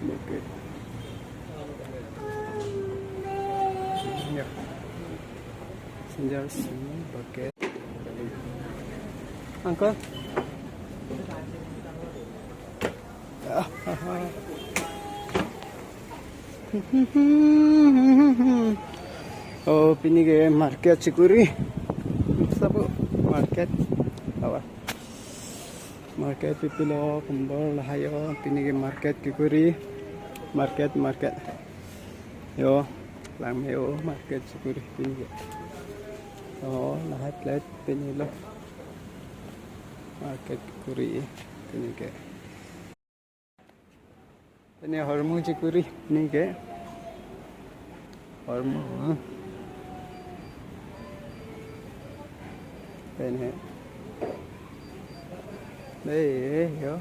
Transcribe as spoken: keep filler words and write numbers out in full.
Bucket. Ya. Sinjar semua bucket. Uncle. Oh, pini ke market chikuri. Sabu market. Awa. Market pipilo kumbor lahayo. Pini ke market kikuri. Market, market. Yo, lang me yo market chikuri pini ke. Oh, lahai plate pini lo. Market kikuri pini ke. Pini hormu chikuri pini ke. Hormu. Pini. Dei, yo.